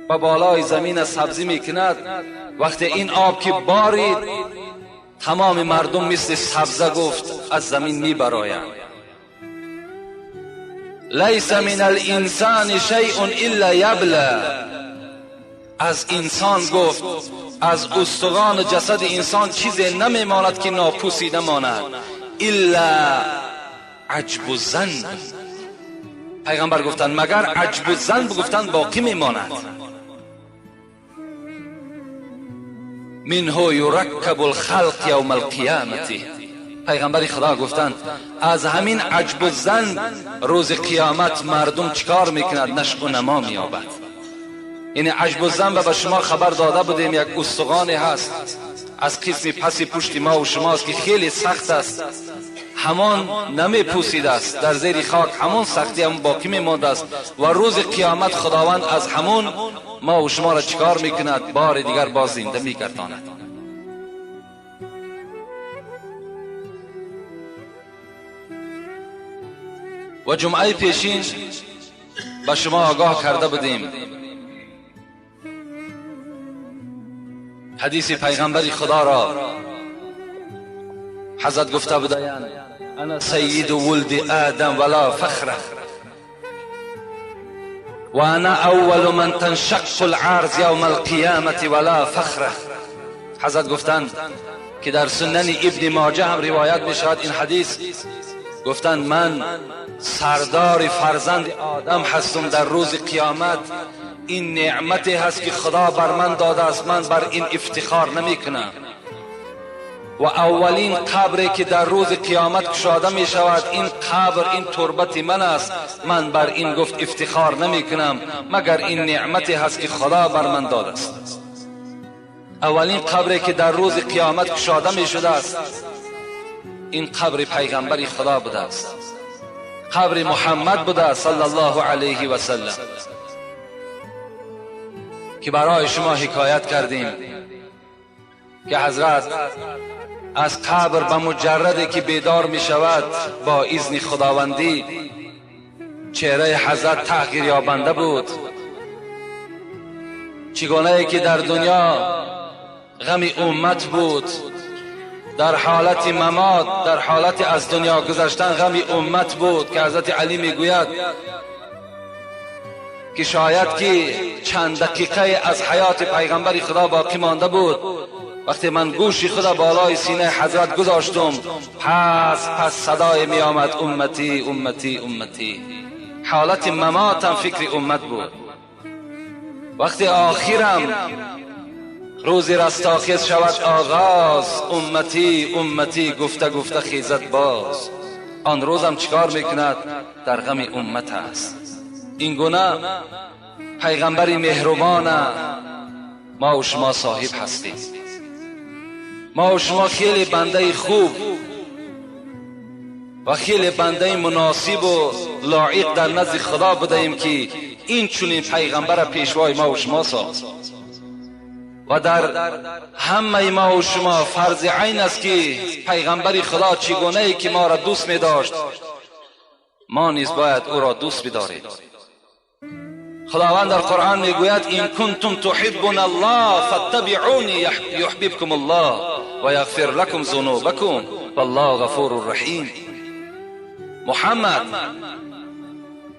به بالای زمین سبزی میکند، وقتی این آب که بارید تمام مردم مثل سبزه گفت از زمین میبرایند. لیس من الانسان شیء الا یبلی. از انسان گفت از استخوان جسد انسان چیزی نمیماند که ناپوسیده ماند، الا عجب الذنب. پیغمبر گفتند مگر عجب الذنب گفتند باقی میماند. منه یرکب الخلق یوم القیامت. پیغمبر خدا گفتند از همین عجب الذنب روز قیامت مردم چیکار میکند؟ نشو و نما مییابد. یعنی عجب الذنب به شما خبر داده بودیم، یک استخوانی هست از قسم پس پشت ما و شماست که خیلی سخت است، همان نمی پوسیده است در زیر خاک، همان سختی هم باقی میمانده است و روز قیامت خداوند از همون ما و شما را چیکار میکند؟ بار دیگر باز زنده میگرداند. و جمعه پیشین به شما آگاه کرده بودیم حدیث پیغمبر خدا را حضرت گفته بودند انا سید ولد آدم ولا فخر و انا اول من تنشق العرض یوم القیامة ولا فخر. حضرت گفتند که در سنن ابن ماجه هم روایت می شود این حدیث، گفتند من سردار فرزند آدم هستم در روز قیامت، این نعمتی هست که خدا بر من داده است، من بر این افتخار نمی کنم. و اولین قبری که در روز قیامت کشاده می شود این قبر، این تربت من است، من بر این گفت افتخار نمی کنم مگر این نعمتی هست که خدا بر من داده است. اولین قبری که در روز قیامت کشاده می شده است این قبر پیغمبر خدا بوده است، قبر محمد بوده است صلی الله علیه و سلم، که برای شما حکایت کردیم که حضرت از قبر به مجردی که بیدار می شود با اذن خداوندی چهره حضرت تغییر یابنده بود. چگونه که در دنیا غم امت بود، در حالت ممات، در حالت از دنیا گذشتن غم امت بود که حضرت علی می گوید که شاید که چند دقیقه از حیات پیغمبر خدا باقی مانده بود، وقتی من گوشی خدا بالای سینه حضرت گذاشتم پس صدای می آمد امتی امتی امتی. حالت مماتم فکر امت بود. وقتی آخرم روز رستاخیز شود آغاز، امتی امتی گفته گفته خیزد باز. آن روزم چیکار میکند؟ در غم امت است. این گونه پیغمبر مهربان ما و شما صاحب هستیم. ما و شما خیلی بنده خوب و خیلی بنده مناسب و لایق در نزد خدا بودیم که این چنین پیغمبر پیشوای ما و شما ساخت. و در همه ما و شما فرض عین است که پیغمبر خدا چگونه ای که ما را دوست می داشت ما نیز باید او را دوست بداریم. خداوند در قرآن میگوید این کنتم تحبون الله فاتبعونی یحببکم الله و یغفر لکم ذنوبکم والله غفور رحیم. محمد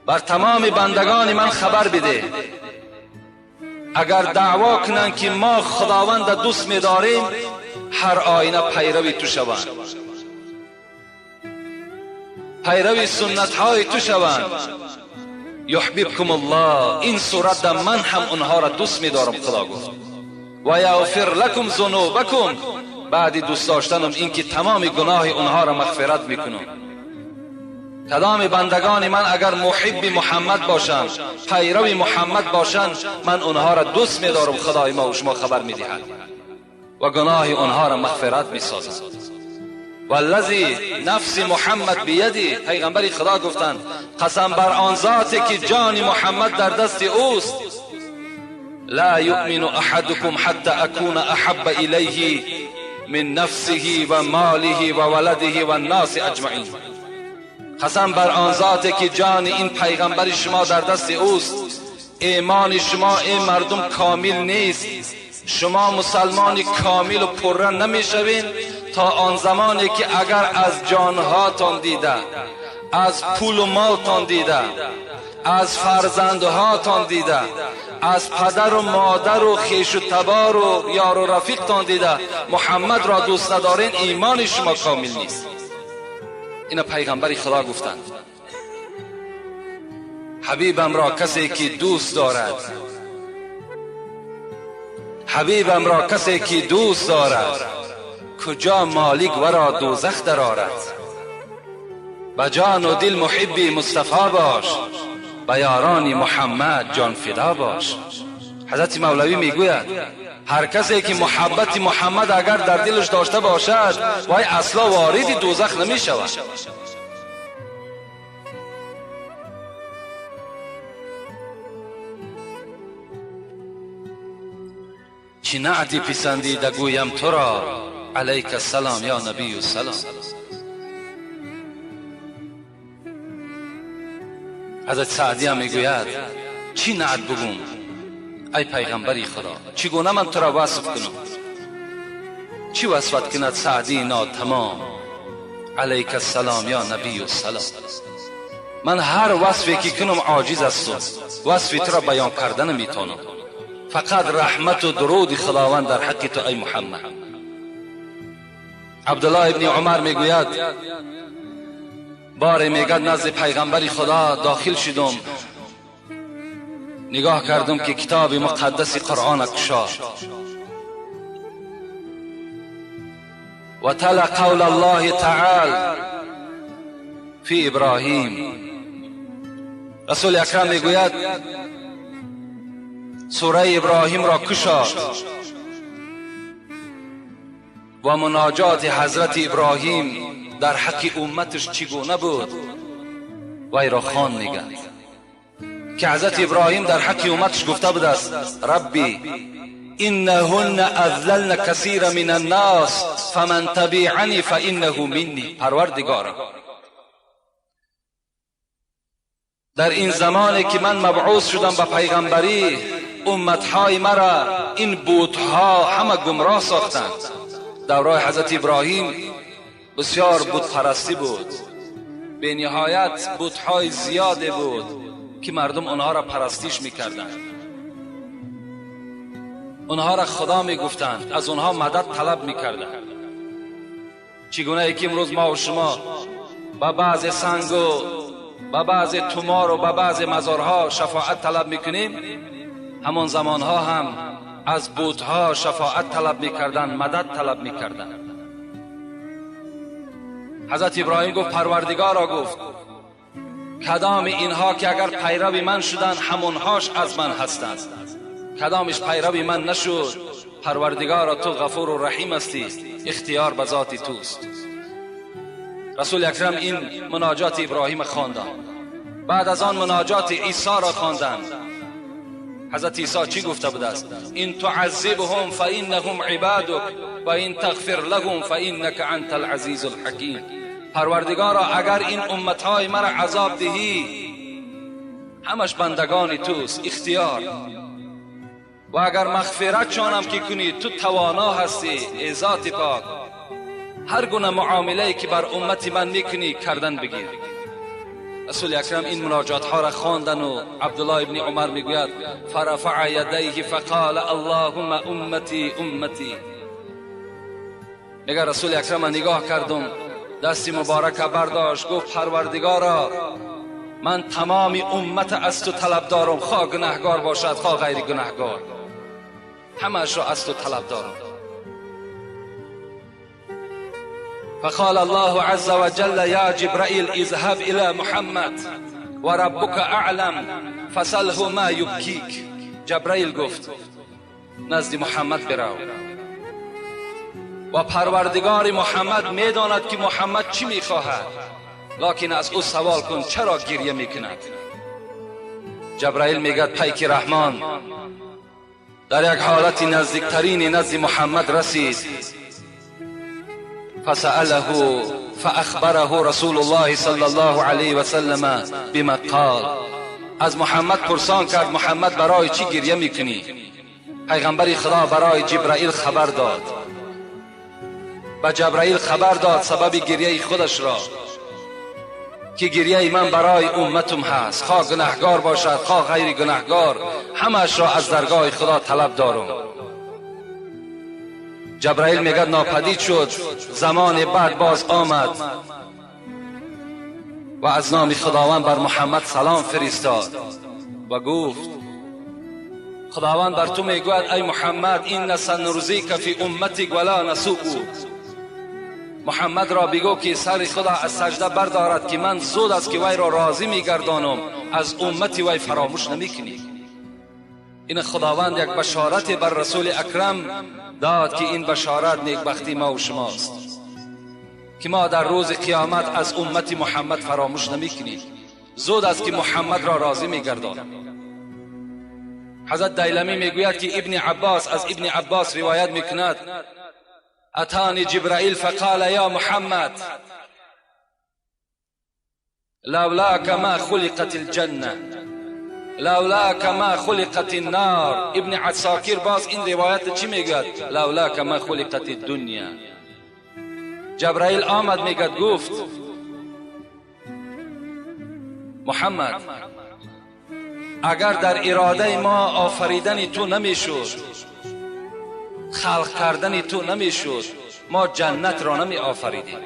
بر تمام بندگان من خبر بده اگر دعوا کنند که ما خداوند دوست می‌داریم هر آینه پیروی تو شوند، پیروی سنت های تو شوند. یحببکم الله، این صورت در من هم اونها را دوست می‌دارم خدا گفت. و یغفر لکم ذنوبکم، بعد دوست داشتنم این که تمام گناه اونها را مغفرت میکنم. کدام بندگان من اگر محب محمد باشند، پیرو محمد باشند، من اونها را دوست می‌دارم خدای ما و شما خبر می‌دهد و گناه اونها را مغفرت می‌سازم. والذی نفس محمد بیدی، پیغمبر خدا گفتند قسم بر آن ذاتی که جان محمد در دست اوست، لا یؤمن احدکم حتی اکون احب الیه من نفسه و ماله و ولده و الناس اجمعین. قسم بر آن ذاتی که جان این پیغمبر شما در دست اوست، ایمان شما ای مردم کامل نیست، شما مسلمان کامل و پره نمیشوین تا آن زمانی که اگر از جانهاتان دیده، از پول و مالتان دیده، از فرزندهاتان دیده، از پدر و مادر و خویش و تبار و یار و رفیقتان دیده محمد را دوست ندارین، ایمان شما کامل نیست. اینا پیغمبر خدا گفتند. حبیبم را کسی که دوست دارد، حبیبم را کسی که دوست دارد، کجا مالک ورا دوزخ درآرد. به جان و دل محبی مصطفی باش، به یاران محمد جان فدا باش. حضرت مولوی میگوید هر کسی که محبت محمد اگر در دلش داشته باشد، وای اصلا وارد دوزخ نمی شود. چی نعتی پسندیده گویم تو را، علیک السلام یا نبی السلام. حضرت سعدی هم میگوید چی نعت بگوم ای پیغمبری خدا، چگونه من تو را وصف کنم؟ چی وصفت کند سعدی ناتمام، علیک السلام یا نبی السلام. من هر وصفی که کنم عاجز هستم، وصفی تو را بیان کردن نمیتونم، فقط رحمت و درود خداوند در حق تو ای محمد. عبدالله ابن عمر میگوید باره میگد نزد پیغمبر خدا داخل شدم، نگاه کردم که کتاب مقدس قرآن کشاد و تلا قول الله تعالی فی ابراهیم. رسول اکرم میگوید سوره ابراهیم را کشاد و مناجات حضرت ابراهیم در حق امتش چگونه بود وی را خوان میگن که حضرت ابراهیم در حق امتش گفته بود است ربی انهن اذللن کثیر من الناس فمن تبعنی فانه منی. پروردگارا در این زمانی که من مبعوث شدم به پیغمبری، امتهای مرا این بتها همه گمراه ساختند. در راه حضرت ابراهیم بسیار بت پرستی بود، به نهایت بتهای زیاده بود که مردم آنها را پرستیش میکردند، آنها را خدا میگفتند، از آنها مدد طلب میکردند. چگونه که امروز ما و شما با بعض سنگ و با بعض تومار و با بعض مزارها شفاعت طلب میکنیم، همان زمانها هم از بتها شفاعت طلب میکردند، مدد طلب میکردند. حضرت ابراهیم گفت پروردگارا، گفت کدام اینها که اگر پیرو من شدند همونهاش از من هستند، کدامش پیرو من نشد پروردگارا تو غفور و رحیم هستی، اختیار به ذات توست. رسول اکرم این مناجات ابراهیم خواندند، بعد از آن مناجات عیسی را خواندند. حضرت عیسی چی گفته بود است؟ این تعذبهم فانهم عبادک و این تغفر لهم فانک انت العزیز الحکیم. پروردگارا اگر این امتهای مرا عذاب دهی همش بندگان توست، اختیار، و اگر مغفرت چانم که کنی تو توانا هستی ای ذات پاک، هر گونه معامله که بر امت من میکنی کردن بگیر. رسول اکرم این مناجات ها را خواندن و عبدالله ابن عمر میگوید فرفع یدیه فقال اللهم امتی امتی. میگه رسول اکرم نگاه کردم، دستی مبارک برداشت، گفت پروردگارا من تمام امت از تو طلب دارم، خواه گناهگار باشد خواه غیر گناهگار، همش را از تو طلب دارم. فقال الله عز وجل يا جبرائيل اذهب إلى محمد وربك أعلم فسله ما يبكيك. جبرائیل گفت نزد محمد برو و پروردگار محمد میداند که محمد چی میخواهد، لکن از او سوال کن چرا گریه میکند. جبرائیل میگد پیک رحمان در یک حالت نزدیکترین نزد محمد رسید. فسأله فأخبره رسول الله صلى الله عليه وسلم بما قال. از محمد پرسان کرد محمد برای چی گریه میکنی؟ پیغمبر خدا برای جبرائیل خبر داد، به جبرائیل خبر داد سبب گریه خودش را که گریه من برای امتم هست، خواه گناهگار باشد خواه غیر گناهگار، همش را از درگاه خدا طلب دارم. جبرائیل میگه ناپدید شد، زمان بعد باز آمد و از نام خداوند بر محمد سلام فرستاد و گفت خداوند بر تو میگوید ای محمد این سنرزیک فی امتک ولا نسوء. محمد را بگو که سر خدا از سجده بردارد که من زود است که وی را راضی میگردانم، از امت وی فراموش نمیکنی. این خداوند یک بشارت بر رسول اکرم داد که این بشارت نیکبختی ما و شماست که ما در روز قیامت از امت محمد فراموش نمیکنیم، زود است که محمد را راضی میگردانم. حضرت دیلمی میگوید که ابن عباس از ابن عباس روایت میکند اتانی جبرائیل فقال یا محمد لولاک ما خلقت الجنه لولاک ما خلقت النار. ابن عساکر باز این روایت چی میگوید؟ لولاک ما خلقت الدنیا. جبرائیل آمد میگد گفت محمد اگر در اراده ما آفریدن تو نمیشد، خلق کردن تو نمیشد، ما جنت را نمی آفریدیم.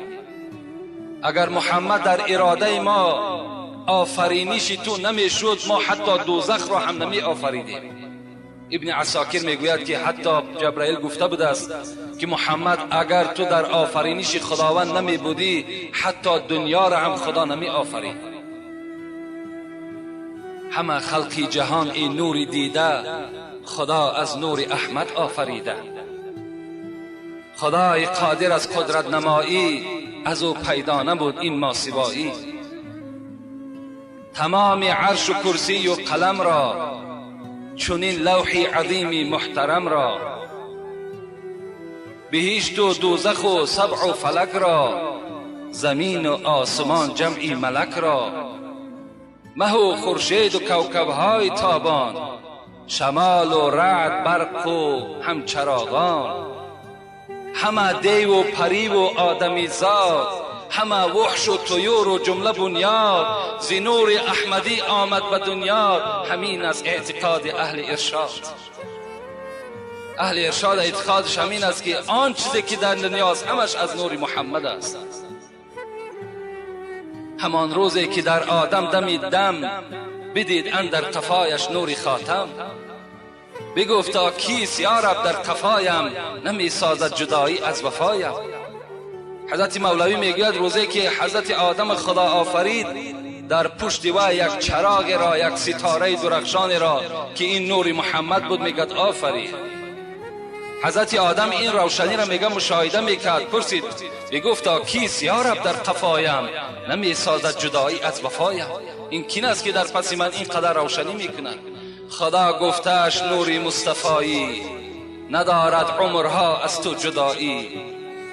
اگر محمد در اراده ما آفرینش تو نمیشد، ما حتی دوزخ را هم نمی آفریدیم. ابن عساکر میگوید که حتی جبرائیل گفته بوده است که محمد اگر تو در آفرینش خداوند نمی بودی، حتی دنیا را هم خدا نمی آفرید. همه خلقی جهان این نور دیده، خدا از نور احمد آفریده. خدای قادر از قدرت نمایی، از او پیدا نبود این ماسوایی. تمام عرش و کرسی و قلم را، چنین لوح عظیم محترم را، بهشت و دوزخ و سبع و فلک را، زمین و آسمان جمعی ملک را، مه و خورشید و کوکبهای تابان، شمال و رعد برق و هم چراغان، همه دیو و پری و آدمی زاد، همه وحش و طیور و جمله بنیاد، ز نور احمدی آمد به دنیا، همین از اعتقاد اهل ارشاد. اهل ارشاد اعتقادش همین است که آن چیزی که در دنیاست همش از نور محمد است. همان روزی که در آدم دمید دم، بدید اندر قفایش نور خاتم، بگفتا کیست یا رب در قفایم، نمی سازد جدایی از وفایم. حضرت مولوی میگوید روزی که حضرت آدم خدا آفرید، در پشت وی یک چراغ را، یک ستاره درخشان را که این نور محمد بود میگد آفرید. حضرت آدم این روشنی را میگه مشاهده میکرد، پرسید بگفتا کیست یا رب در قفایم، نمی سازد جدایی از وفایم. این کین است که در پس من اینقدر روشنی میکند؟ خدا گفتش نوری مصطفایی، ندارد عمرها از تو جدایی،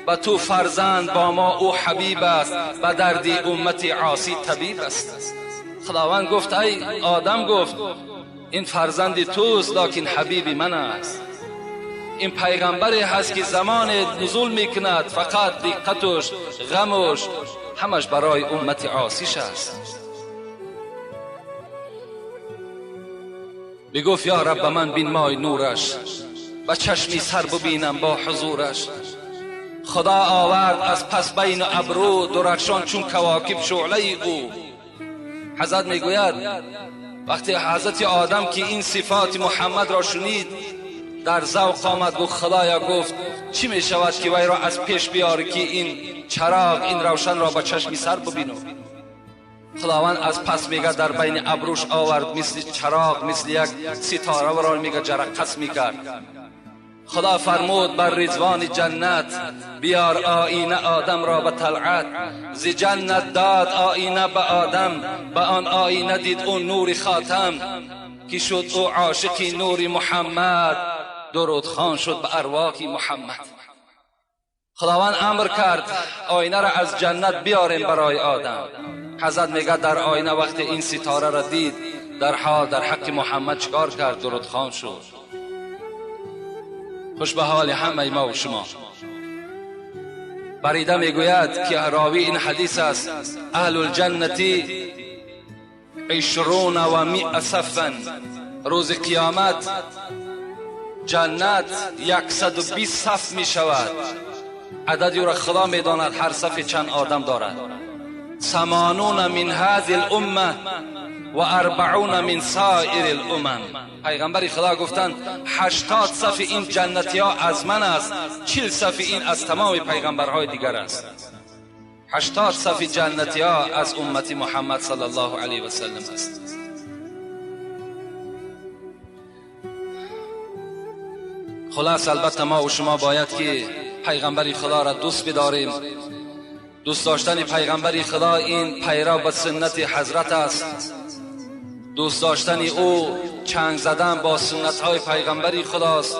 به تو فرزند با ما او حبیب است، به درد امت عاصی طبیب است. خداوند گفت ای آدم، گفت این فرزند توست لکن حبیب من است. این پیغمبری هست که زمان نزول میکند فقط دقتش، غمش، همش برای امت عاصیش است. بگفت یا رب من بین مای نورش، به چشمی سر ببینم با حضورش. خدا آورد از پس بین ابرو، درخشان چون کواکب شعله او. حضرت میگوید وقتی حضرت آدم که این صفات محمد را شنید در ذوق آمد، گفت خدایا، گفت چی می شود که وی را از پیش بیاری که این چراغ، این روشن را با چشمی سر ببینم. خداوند از پس میگه در بین ابروش آورد، مثل چراغ، مثل یک ستاره را میگه جرقس میکرد. خدا فرمود بر رضوان جنت، بیار آینه آدم را به طلعت. ز جنت داد آینه به آدم، به آن آینه دید او نور خاتم، که شد او عاشق نور محمد، درود خوان شد به ارواح محمد. خداوند امر کرد آینه را از جنت بیاریم برای آدم. حضرت میگه در آینه وقتی این ستاره را دید، در حال در حق محمد چکار کرد؟ درودخوان شد. خوش به حال همه ما و شما. بریده میگوید که راوی این حدیث است: اهل الجنة 120 صفا. روز قیامت جنت 120 صف می شود. عددی را خدا می داند هر صف چند آدم دارد. 80 من هذه الامه و 40 من سایر الامم. پیغمبر خدا گفتند 80 صف این جنتی ها از من است، 40 صف این از تمام پیغمبرهای دیگر است. 80 صف جنتی ها از امت محمد صلی الله علیه و سلم است. خلاص البته ما و شما باید که پیغمبر خدا را دوست بداریم. دوست داشتن پیغمبر خدا این پیرو به سنت حضرت است. دوست داشتن او چنگ زدن با سنت های پیغمبر خداست.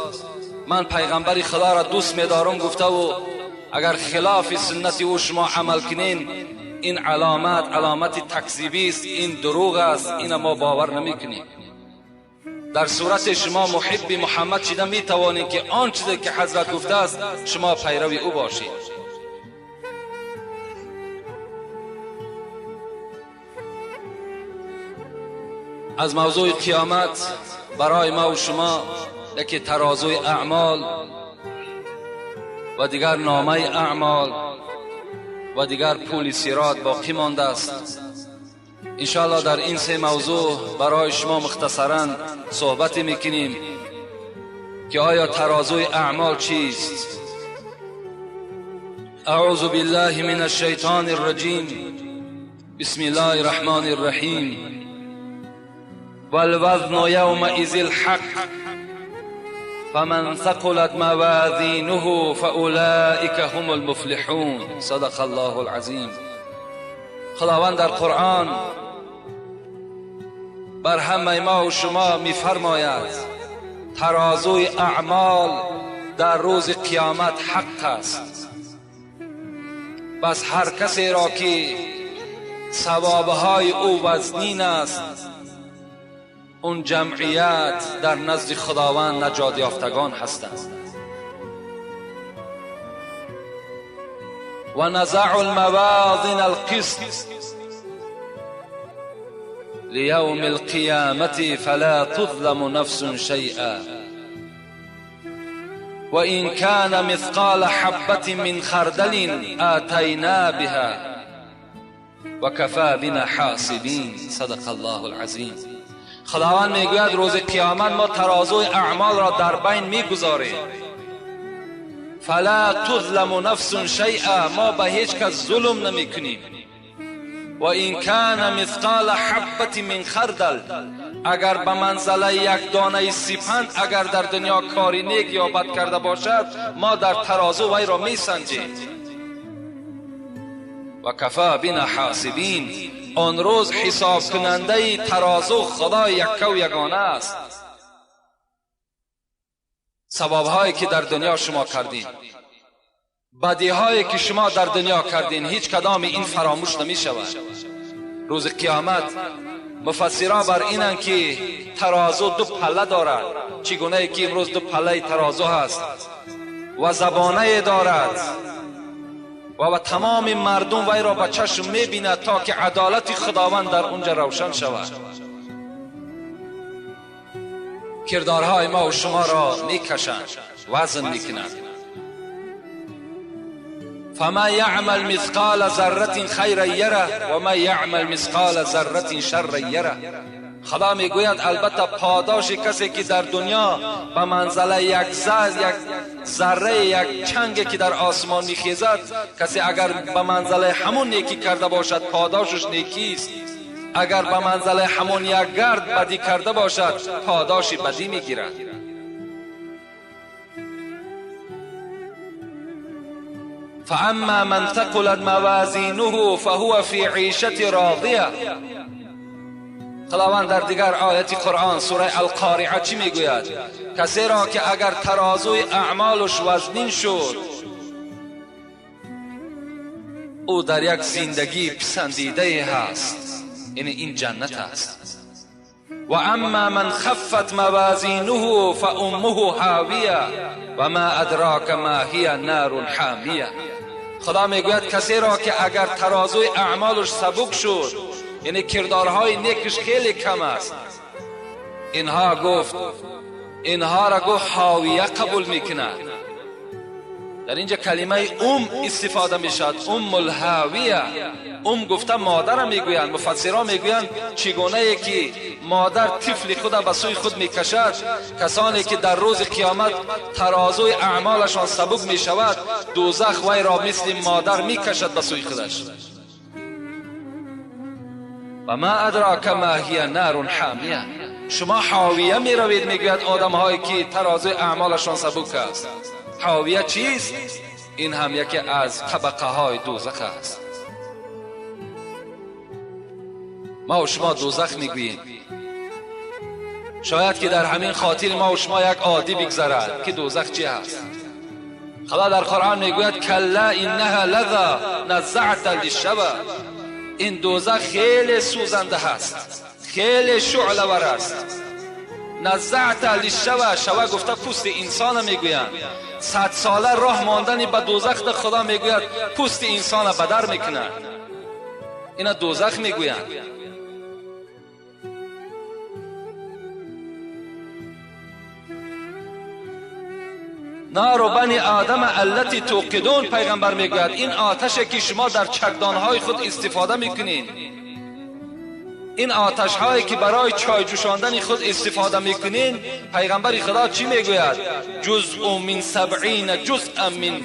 من پیغمبر خدا را دوست می‌دارم گفته و اگر خلاف سنت او شما عمل کنین، این علامت تکذیبی است، این دروغ است، این ما باور نمی‌کنیم. در صورت شما محب محمد شده می توانید که آن چیزی که حضرت گفته است شما پیرو او باشید. از موضوع قیامت برای ما و شما یکی ترازوی اعمال و دیگر نامه اعمال و دیگر پول صراط باقی مانده است. انشاءالله در این سه موضوع برای شما مختصرا صحبت میکنیم که آیا ترازوی اعمال چیست؟ اعوذ بالله من الشیطان الرجیم. بسم الله الرحمن الرحیم. والوزن یومئذ الحق فمن ثقلت موازینه فاولئک هم المفلحون. صدق الله العظیم. خداوند در قرآن بر همه ما و شما میفرماید ترازوی اعمال در روز قیامت حق است. بس هر کسی را که ثوابهای او وزنین است، اون جمعیت در نزد خداوند نجات یافتگان هستند. و نزع الموازین القسط لیوم القیامة فلا تظلم نفس شیئا و این کان مثقال حبة من خردل آتینا بها و کفا بنا حاسبین. صدق الله العظیم. خداوند میگوید روز قیامت ما ترازوی اعمال را در بین میگذاریم. فلا تظلم نفس شیئا، ما به هیچ کس ظلم نمیکنیم. و این کان مثقال حبة من خردل، اگر به منزله یک دانه سیپند اگر در دنیا کاری نیک یا بد کرده باشد، ما در ترازو وی را میسنجیم. و کفا بنا حاسبین، آن روز حساب کننده ترازو خدا یکه و یگانه است. ثوابهایی که در دنیا شما کردین، بدیهایی که شما در دنیا کردین، هیچ کدام این فراموش نمی شود. روز قیامت مفسران بر اینند که ترازو دو پله دارد، چگونه که امروز دو پله ترازو هست و زبانه دارد و تمام مردم وی را به چشم میبیند تا که عدالت خداوند در اونجا روشن شود. کردارهای ما و شما را میکشند، وزن میکنند. فما یعمل مثقال ذره خیرا یره و ما یعمل مثقال ذره شرا یره. خدا میگوید البته پاداش کسی که در دنیا به منزله یک ذره یک چنگ که در آسمان میخیزد، کسی اگر به منزله همون نیکی کرده باشد پاداشش نیکی است، اگر به منزله همون یک گرد بدی کرده باشد پاداش بدی میگیرد. فاما من ثقلت موازینه فهو فی عیشة راضیه. خداوند در دیگر آیت قرآن سوره القارعه چی میگوید؟ کسی را که اگر ترازوی اعمالش وزنین شد، او در یک زندگی پسندیده هست، یعنی این جنت است. و اما من خفت موازینه فامه هاویه و ما ادراک ما هی نار حامیه. خدا میگوید کسی را که اگر ترازوی اعمالش سبک شد، یعنی کردارهای نیکش خیلی کم است، اینها گفت، اینها را گفت حاویه قبول میکند. در اینجا کلمه ام استفاده میشد، ام الهاویه. ام گفته مادر میگویند، مفسران میگویند چگونه ای که مادر طفل خود به سوی خود میکشد، کسانی که در روز قیامت ترازوی اعمالشان سبک میشود، دوزخ وی را مثل مادر میکشد به سوی خودش. و ما ادراک ما هی نار حامیه. شما حاویه میروید، میگوید آدم هایی که ترازوی اعمالشان سبک است. حاویه چیست؟ این هم یکی از طبقه های دوزخ است. ما و شما دوزخ میگوییم، شاید که در همین خاطر ما و شما یک عادی بگذرد که دوزخ چی هست. خدا در قرآن میگوید کلا انها لظی نزعة للشوی. این دوزخ خیلی سوزنده هست، خیلی شعله ور است. نزعت للشوی، شوه گفته پوست انسان میگویند. 100 ساله راه ماندن به دوزخ خدا میگوید پوست انسان بدر میکند. اینا دوزخ میگویند. نار بنی آدم التي توقدون، پیغمبر میگوید این آتش که شما در چکدانهای خود استفاده میکنین، این آتش هایی که برای چای جوشاندن خود استفاده میکنین، پیغمبر خدا چی میگوید؟ جزء من 70 جزء من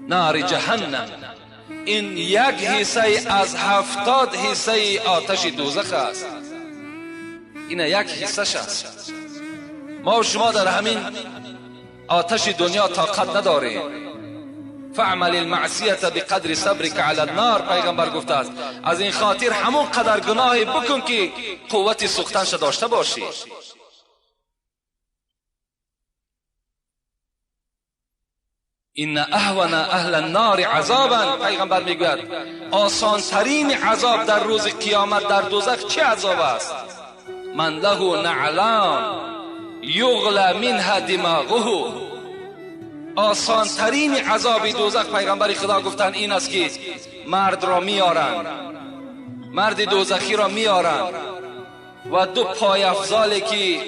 نار جهنم. این یک حصه از 70 حصه آتش دوزخ است. این یک حصه است. ما و شما در همین آتش دنیا طاقت نداریم. فعمل المعصیت بقدر صبرک علی النار، پیغمبر گفته است از این خاطر همون قدر گناهی بکن که قوت سوختنش داشته باشی. ان اهون اهل النار عذابا، پیغمبر میگوید آسان ترین عذاب در روز قیامت در دوزخ چه عذاب است؟ من له نعلان یغلی منها دماغه. آسان ترین عذاب دوزخ پیغمبر خدا گفتن این است که مرد را میارند، مرد دوزخی را میارند و دو پای افزالی که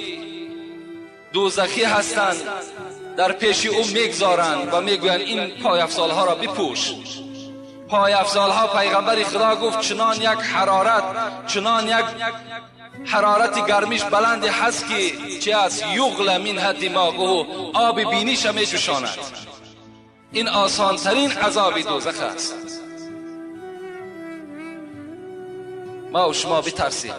دوزخی هستند در پیش او میگذارند و میگویند این پای افزال ها را بپوش. پای افزال ها پیغمبر خدا گفت چنان یک حرارت، چنان یک حرارت گرمیش بلند هست که چه است؟ یغلی منها دماغه، آب بینیش می جوشاند. این آسان ترین عذاب دوزخ است. ما و شما بترسیم.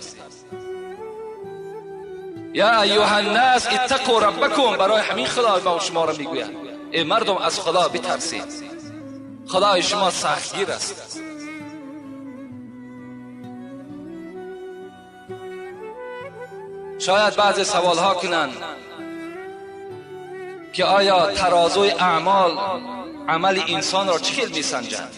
یا ایها الناس اتقوا ربکم، برای همین خدا ما و شما را میگوید ای مردم از خدا بترسید، خدای شما سختگیر است. شاید بعضی سوال ها کنند که آیا ترازوی اعمال عمل انسان را چه می سنجند؟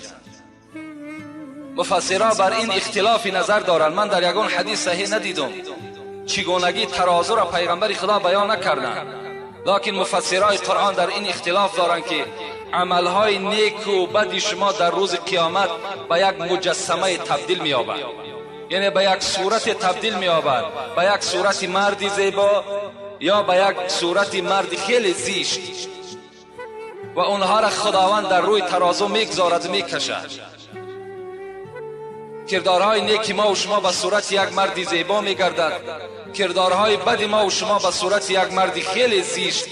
مفسرها بر این اختلاف نظر دارند. من در یگان حدیث صحیح ندیدم چگونگی ترازو را پیغمبر خدا بیان نکردند، لکن مفسرای قرآن در این اختلاف دارند که عملهای نیک و بد شما در روز قیامت به یک مجسمه تبدیل می‌یابد، یعنی به یک صورت تبدیل می‌یابد، به یک صورت مردی زیبا یا به یک صورت مرد خیلی زشت، و اونها را خداوند در روی ترازو میگذارد و میکشد. کردارهای نیک ما و شما به صورت یک مرد زیبا میگردد، کردارهای بد ما و شما به صورت یک مرد خیلی زشت،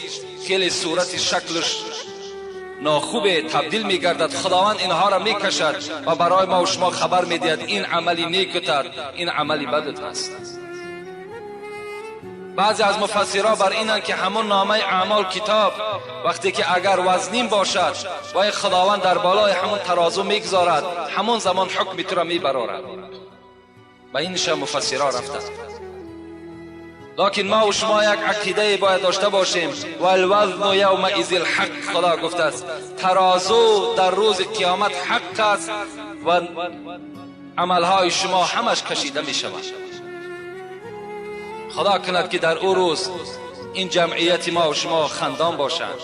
خیلی صورت شکلش ناخوب تبدیل میگردد. خداوند اینها را میکشد و برای ما و شما خبر میدهد این عملی نیکتر، این عملی بدت است. بعضی از مفسرها بر اینند که همون نامه اعمال کتاب وقتی که اگر وزنین باشد و خداوند در بالای همون ترازو میگذارد، همون زمان حکم تو را میبرارد. و اینش مفسرها رفتند. لکن ما و شما یک عقیده باید داشته باشیم، والوزن یومئذ الحق. خدا گفته است ترازو در روز قیامت حق است و عملهای شما همش کشیده می شود. Худо кунад, ки дар ӯ рӯз ин ҷамъияти мо шумо хандон бошанд.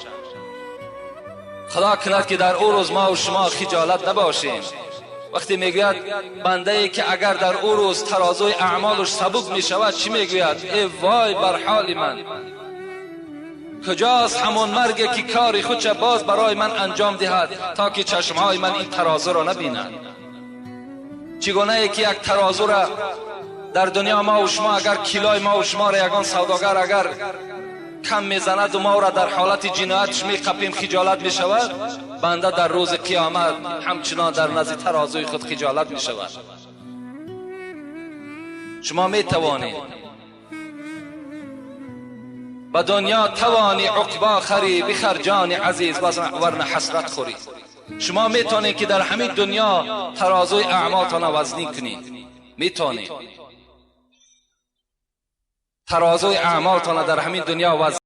Худо кунад, ки дар ӯ рӯз мо шумо хиҷолат набошем. Вақте мегӯяд бандае, ки агар дар ӯ рӯз тарозуи аъмолаш сабук мешавад, чӣ мегӯяд? Э вой бар ҳоли ман, куҷост ҳамон марге, ки кори худша боз барои ман анҷом диҳад, то ки чашмҳои ман ин тарозуро набинад? Чӣ гунае ки як тарозура дар дунё мо шумо, агар килои мо шуморо ягон савдогар агар кам мезанаду моро дар ҳолати ҷиноятш меқапем, хиҷолат мешавад, банда дар рӯзи қиёмат ҳамчунон дар назди тарозуи худ хиҷолат мешавад. Шумо метавонед ба дунё тавонӣ уқбо харӣ, бихар, ҷони азиз, варна ҳасрат хӯрӣ. Шумо метавонед, ки дар ҳамин дунё тарозуи аъмолтона вазнин кунед. Метавонед тарозуи аъмолтона дар ҳамин дунё вазнин.